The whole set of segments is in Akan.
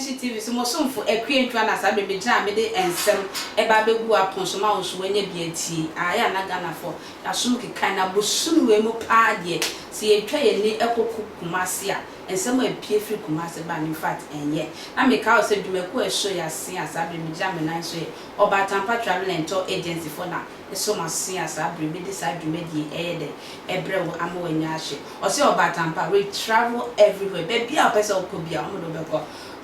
Dimension TV so. Mo somfo Akua Ntwa na saa bere megyina a mede nsɛm ɛba abɛgu apon so ma wo nso woanya bi atie. Ayɛ a na Ghanafoɔ yɛasom kekan na bosome wei mu paa deɛ, sɛ yɛtwa yɛn ani ɛkɔkɔ Kumase a, nsɛm a epie firi Kumase ba no, in fact, ɛnyɛ. Na meka wo sɛ dwumakuo a ɛsɔ yɛ ase a saa bere megyina me nan so yɛ Ɔbaatampa Travel and Tour Agency foɔ na ɛsɔ m'ase a saa bere mede saa dwumadie ɛyɛ dɛ ɛbrɛ wo ama w'ani ahye. Ɔsɛ Ɔbaatampa, we travel everywhere. Baabi a wopɛ sɛ wokɔ bia, wɔn de wobɛkɔ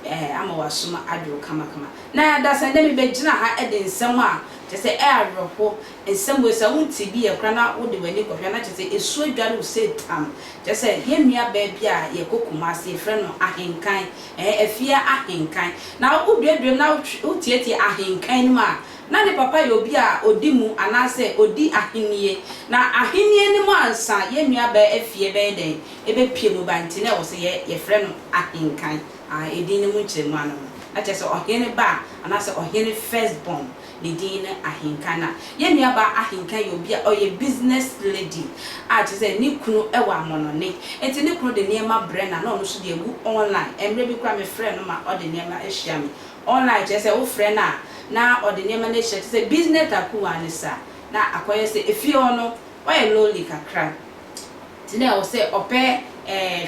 ama w'asom adwo kamakama. Na dasɛn dɛ mebɛgyina ha de nsɛm a kyerɛ sɛ ɛyɛ awerɛho nsɛm wei, sɛ wonte bi yɛ kora na wode w'ani kɔhwɛ na kyerɛ sɛ esu adware wo sɛ tam. Kyerɛ sɛ yɛn nua baa bi a yɛkɔ Kumase, yɛfrɛ no Ahenkan, Afia Ahenkan. Na woduadua mu na wotietie Ahenkan no mu a, na ne papa yɛ obi a odi mu anaasɛ odi ahennie. Na ahennie no mu ansa yɛn nua baa Afie bɛyɛ dɛn ɛbɛpie mu ba, nti na ɛwɔ sɛ yɛ yɛfrɛ no Ahenkan. Ah, edin no mu nkyerɛmu ano no na kyerɛ sɛ ɔhene ba anaasɛ ɔhene first born ne din ne Ahenkan. Na yɛn nua baa Ahenkan yɛ obi a ɔyɛ business lady a kyerɛ sɛ ne kunu wɔ amɔnɔne, nti ne kunu de nneɛma brɛ na ɔno nso de agu online. Mmerɛ bi koraa mefrɛ no ma ɔde nneɛma ahyia me online. Kyerɛ sɛ wofrɛ no a na ɔde nneɛma no ahyia, kyerɛ sɛ business akuwa ne saa. Na akɔyɛ sɛ efie hɔ no wayɛ lonely kakra, nti na ɛwɔ sɛ ɔpɛ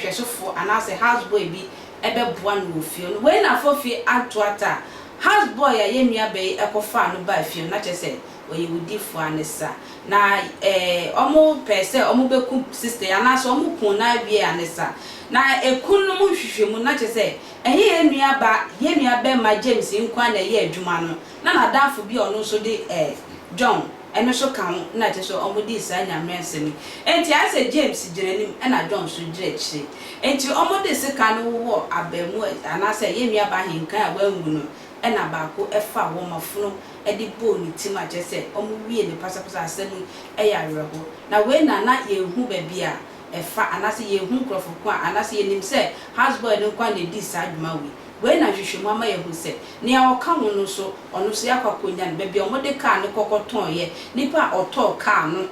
hwɛsofoɔ anaasɛ house boy bi ɛbɛboa no wɔ fie no. Wei na afɔ fie anto ata a house boy a yɛn nua bɛyi ɛkɔfaa no baa fie no, na kyerɛ sɛ ɔyɛ wudifoɔ ne sa. Na ɔmo pɛ sɛ ɔmo bɛku sister yi anaasɛ ɔmo kun na awie a ne sa. Na ekun no mu nhwehwɛ mu na kyerɛ sɛ ɛnyɛ yɛn nua ba, yɛn nua bɛrima James nkoa na ɛyɛ adwuma no, na n'adamfo bi a ɔno nso de John ɛno nso ka ho. Na kyerɛ sɛ ɔmo di saa Nyame asɛm yi, nti ayɛ sɛ James gyina anim ɛna John nso gyina akyire, nti ɔmo de sika no wowɔ abɛɛmu anaasɛ yɛn nua ba Ahenkan a wanwu no, ɛna baako ɛfa wɔn afono ɛde bɔɔ ne tim a kyerɛ sɛ ɔmo wie ne pasapasa. Asɛm yi ɛyɛ awerɛho. Na wei na yɛnhu baabi a ɛfa anaasɛ yɛnhu nkurɔfo ko a anaasɛ yɛnim sɛ houseboy no nko a na edi saa adwuma wei. Wei na nhwehwɛmu ama yɛhu sɛ nea ɔka ho no nso, ɔno nso yɛakɔ akɔnya no baabi a ɔmode kaa no kɔkɔ tɔn. Nipa a ɔtɔɔ kaa no,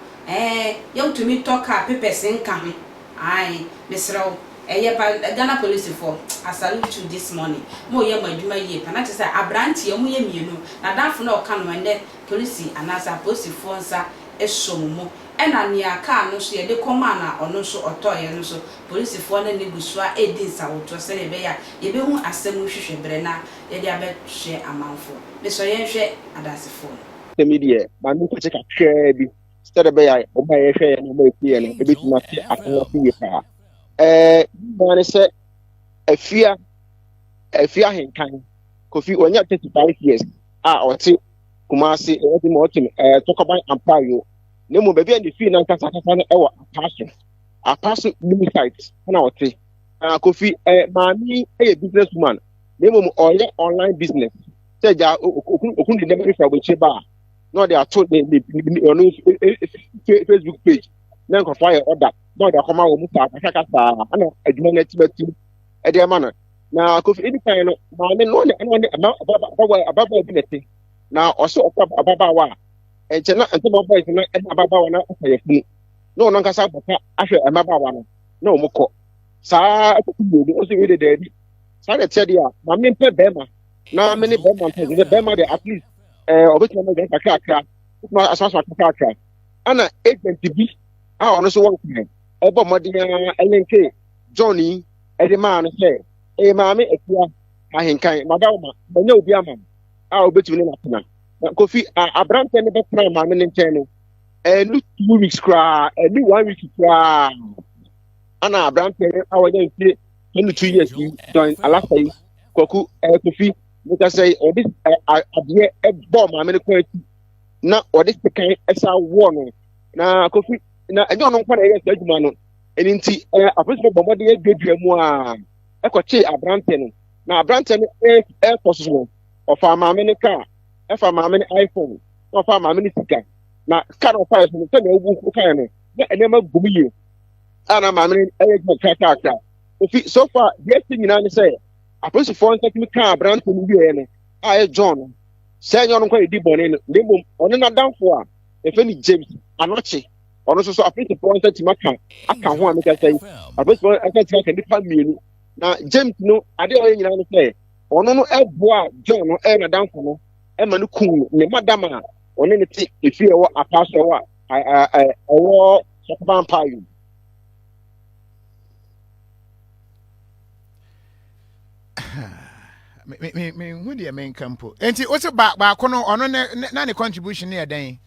yɛntumi tɔ kaa papers nka ho. Ae, mesrɛ wo, ɛyɛ pa. Ghana polisifoɔ, I salute you this morning. Mo yɛ mo adwuma yie pa. Na kyerɛ sɛ aberanteɛ mo yɛ mmienu na adamfo na ɔka no, ɛnɛ polisi anaasɛ apolisifoɔ nsa ɛsɔ mo mu. Ɛna nea kaa no nso yɛde kɔmaa na ɔno nso ɔtɔɔyɛ no nso, polisifoɔ no ne gu so a ɛredi nsawotoɔ sɛdeɛ ɛbɛyɛ a yɛbɛhu asɛm hwehwɛ berɛ na yɛde abɛhwɛ amanfoɔ. Mesɔ yɛnhwɛ adansefoɔ no. Sɛmi deɛ, maame nkɔkyɛ kakraa bi sɛdeɛ ɛbɛyɛ a ɔmo a yɛhwɛ yɛn no, ɔmo a yɛtie yɛn no, ebɛtumi ate asɛm ase yie paa. Nyinaa ne sɛ Afia Ahenkan Kofi wɔnya 35 years a ɔte Kumase, ɛwɔ de ma ɔte Tɔkɔban Ampayo. Na mmom baabi a ne fie nankasa kasa no ɛwɔ Apaso, Apaso new site ɛna ɔte. Na Kofi, maame yi yɛ business woman, na mmom ɔyɛ online business sɛ gya okunu de nneɛma bi fa abɔkyire ba a, na ɔde ato ne ɔno Facebook page na nkurɔfoɔ ayɛ ɔda na ɔde akɔma wɔn mu saa kakaka saa, ɛna adwuma no akyi bɛtum ɛde ama no. Na Kofi, edi kan no, maame no ɔne ɛna ɔne ababaawa bi na ɛte, na ɔsɛ ɔkɔ ababaawa a nkyɛn na ntoma boys no ɛne ababaawa no afa yɛ funu, na ɔno ankasa abɔka ahwɛ mmabaawa no na wɔn kɔ saa ɛkɔkɔ mmienu. Ɔsɛ wei de, daabi, saa na ɛteɛ deɛ a, maame mpɛ bɛrima na me ne bɛrima mpɛ sɛ bɛrima de, at least ɔbɛtumi ama aduane kakrakra, ɔbɛtumi asoasoa kakrakra. Ɛna agent bi a ɔno nso wɔ Nkran ɛbɔ mmɔden a ɛlink John yi ɛde maa no sɛ ɛyɛ maame Afia Ahenkan madawoma manya obi ama no a obetumi ne n'atena. Na Kofi, aberanteɛ no bɛtena maame ne nkyɛn no, ɛnu 2 weeks koraa, ɛnu one week koraa, ana aberanteɛ no a wɔnyɛ mfie 22 years yi, John Alasa yi, Kwaku, Kofi, nika sɛ ɔde adeɛ ɛbɔ maame no kɔn akyi na ɔde sekan ɛsa wɔ no. Na Kofi, na ɛnyɛ ɔno nkwa na ɛyɛ saa adwuma no. Ɛno nti apolisifoɔ bɔ mmɔden aduadua mu a ɛkɔkyee aberanteɛ no. Na aberanteɛ no ɛkɔ so no, ɔfa maame no kaa, ɛfa maame no iPhone, na ɔfa maame no sika. Na kaa no ɔfa so no, sɛnea ɔbu kaa no na nneɛma gu mu yie a, na maame no ɛyɛ adwuma kakrakra. Ofi so far deɛ ɛsi nyinaa ne sɛ apolisifoɔ nsa tumi kaa aberanteɛ no wieɛ no a ɛyɛ John no, sɛ ɛnyɛ ɔno nkwa yɛdi bɔne no, na mmom ɔne n'adamfo a yɛfrɛ no James Anɔkye, ɔno nso so apolisifoɔ nsa tumi aka ho. A meka sɛ apolisifoɔ nsa tumi aka nnipa mmienu. Na James no, adeɛ a ɔyɛ nyinaa no sɛ Ɔno no ɛboa John no ɛyɛ n'adamfo no ɛma no kum ne madam a ɔne ne te efie ɛwɔ apaa so ɛwɔ ɛwɔ Sɔkɔban Mpaayom. Menhu deɛ menka mpo. Enti wo se baako no ɔno ne na ne contribution no yɛ dɛn?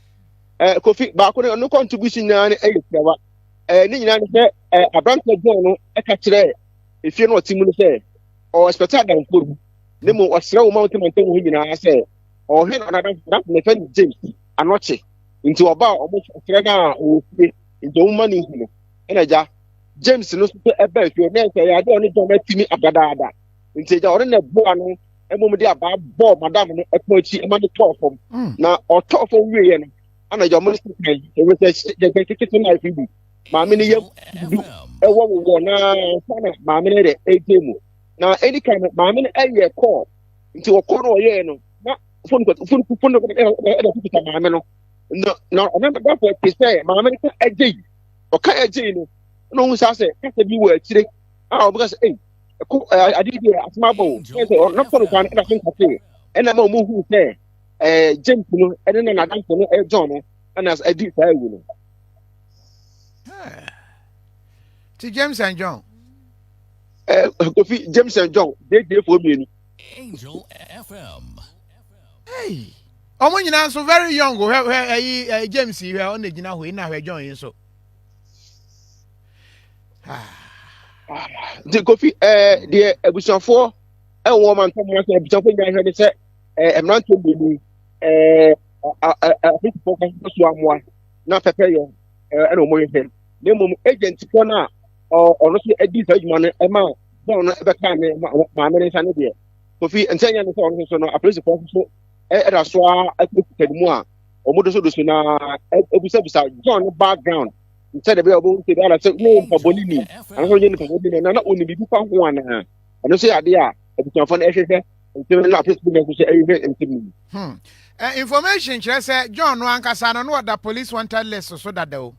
Eh, Kofi, baako no ɔno contribution nyinaa no ɛyɛ tiawa. Eh, ne nyinaa ne sɛ eh, aberanteɛ John no ɛka kyerɛ efie no ɔte mu no sɛ ɔwɔ expect adamfo bi ne mu ɔsrɛ wo ma wote mantam hɔ nyinaa sɛ ɔhwɛ na ɔnadamfo adamfo no fɛ no James anɔkye nti ɔba a ɔmo frɛ no a ɔwɔ fie nti ɔmo ma no hu no ɛna gya James no nso ɛbaa fie na ɛsɛ ɛyɛ adeɛ ɔne John atumi adadaada nti agya ɔne na ɛboa no mmom de abaa bɔɔ madam no ɛkɔn akyi ɛma no tɔɔ fam mm. na ɔtɔɔ fam wieɛ no ana agya ɔmo no kan ɛwɔ sɛ yɛsɛ kete na afi bi maame no yam du ɛwɔ wowɔ na ansa na maame no de ɛgye mu na ɛdi kan no maame no ɛyɛ kɔɔ nti ɔkɔɔ no ɔyɛɛ no na fon fon fon ɛda kuta maame no na na ɔno dɔfo te sɛ maame no ka ɛgye yi ɔka ɛgye yi no ɛna ohun saa sɛ kasa bi wɔ akyire a ɔbɛka sɛ ɛy ɛko ɛɛ ade bi asɛm abɔ o ɛna sɛ ɔno fɔlɔ kwan ɛna so nkate ɛna ma ɔmo hu sɛ ɛɛ James no ɛne na n'adamfo no ɛyɛ John no ɛna ɛdi saa ewu no. Ti James and John. Ɛɛ Kofi James and John JJ fo mmienu. Angel FM. Hey. Ɔmo nyinaa nso very young hwɛ hwɛ ɛyi ɛyi James yi hwɛ ɔna gyina hɔ yi na hwɛ John yi nso. Nti Kofi ɛɛ deɛ abusuafoɔ ɛwɔ ɔmo antam ase abusuafoɔ nyinaa hwɛ ne sɛ ɛɛ mmeranteɛ mmienu ɛɛ apolisifoɔ kwan so amoa na pɛpɛyɛ ɛɛ ɛna wɔn hwehwɛ na mmom agent foɔ no a ɔno nso adi saa adwuma no ɛma bɔɔl no ɛbɛka ne maame ne nsa no deɛ Kofi nkyɛn yɛn no sɛ ɔno nso no apolisifoɔ nso so ɛda so ara akuta ne mu a wɔn dosodoso na ebisabisa John no background nkyɛn de bi a wɔbɛhu sɛ bi sɛ ne nipa bɔne ni anaasɛ ɔnyɛ nipa bɔne ni na na ɔnim biribi fa ho anaa ɛno nso yɛ adeɛ a abusuafoɔ no ɛhwehwɛ nsɛm no apolisifoɔ no nso ɛhwehwɛ nsɛm no mu. Hmm. Eh, information kyerɛ sɛ John no ankasa no na ɔda police wanted list so dada o.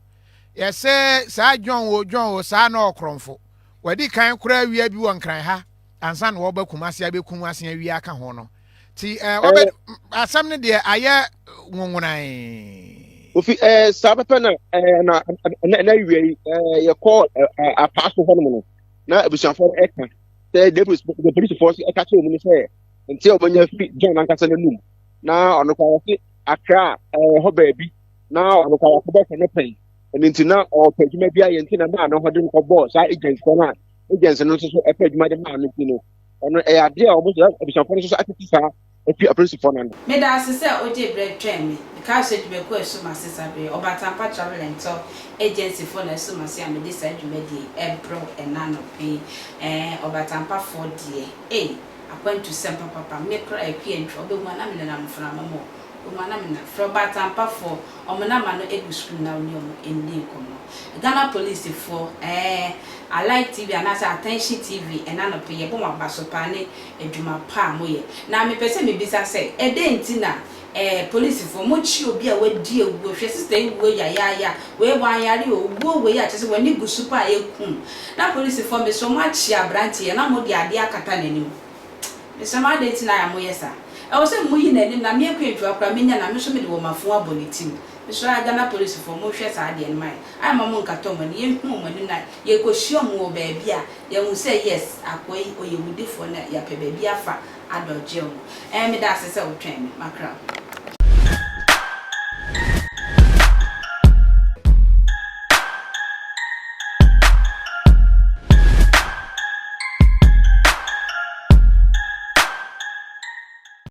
Yɛsɛ saa John o John o saa na ɔkorɔmfo. Wadi kan koraa awia bi wɔ Nkran ha ansa na wɔba Kumasi abɛkum asen awia aka ho no. Ti eh, wɔbɛ asɛm no deɛ ayɛ nwonwonan. Ofi eh, saa pɛpɛ na eh, na na na awia yi eh, yɛkɔ eh, apaa so hɔnom no na abusuafoɔ no ɛka sɛ de polisifoɔ so ɛka kyerɛ wɔn no sɛ nti a wɔanya fi John ankasa n'anum na ɔno koraa wɔse Accra eh, hɔ baabi na ɔno koraa wakɔbɔ no pɛn ɛno nti na ɔpɛ adwuma bi ayɛ nti na maa no hɔ de no kɔbɔɔ saa agent foɔ no a agent no nso so ɛpɛ adwuma de maa no nti no ɛno ɛyɛ adeɛ a wɔn nso abusuafoɔ no nso so atete saa afi apolisifoɔ no ano. Meda ase sɛ wogyee berɛ twɛn me. Mekaa sɛ dwumakuo a ɛso m'ase saa berɛ yi, Ɔbatampa Travel and Tour Agency foɔ na ɛso m'ase a mede saa dwumadie yi ɛrebrɛ wo ɛnnɛ anɔpa yi. Ɛɛ Ɔbatampafoɔ deɛ, ei, akwantusɛm papapa, me koraa Akua Antwi, wobɛhu a na menenam mframa mu o. Wɔn a na me frɛ ɔbaatampafoɔ, wɔn number no gu screen na wo ne wɔn nni nkɔmmɔ. Ghana police foɔ ɛɛ Alive TV anaasɛ Attention TV ɛna anɔpa yi yɛbɔ mo aba so paa ne adwuma pa a moyɛ. Na mepɛ sɛ mebisa sɛ ɛdɛn nti na ɛɛ police foɔ mo kye obi a wadi awuo, hwɛ sister yi wuo yayaaya, wei wanyare o, wuo wei a kyerɛ sɛ w'ani gu so paa yɛkum na police foɔ mesrɛ mo akye abranteɛ yi na mode adeɛ akata n'anim. Mesrɛ mo adɛn nti na ayɛ a moyɛ saa? Ɛwɔ sɛ moyi n'anim na me Akwantua koraa menya na me nso mede wɔn afu abɔ ne tim. Mesrɛ ara Ghana policefoɔ monhwɛ saa adeɛ no ma yɛn. Ayɛ ma mo nkata wɔn ani, yɛnhu wɔn anim na yɛkɔhyia wɔn wɔ baabi a yɛahu sɛ yes akoa yi ɔyɛ wudifoɔ na yɛapɛ baabi afa adɔgye wɔn. Ɛɛ meda ase sɛ wotwɛn me. Makra wo.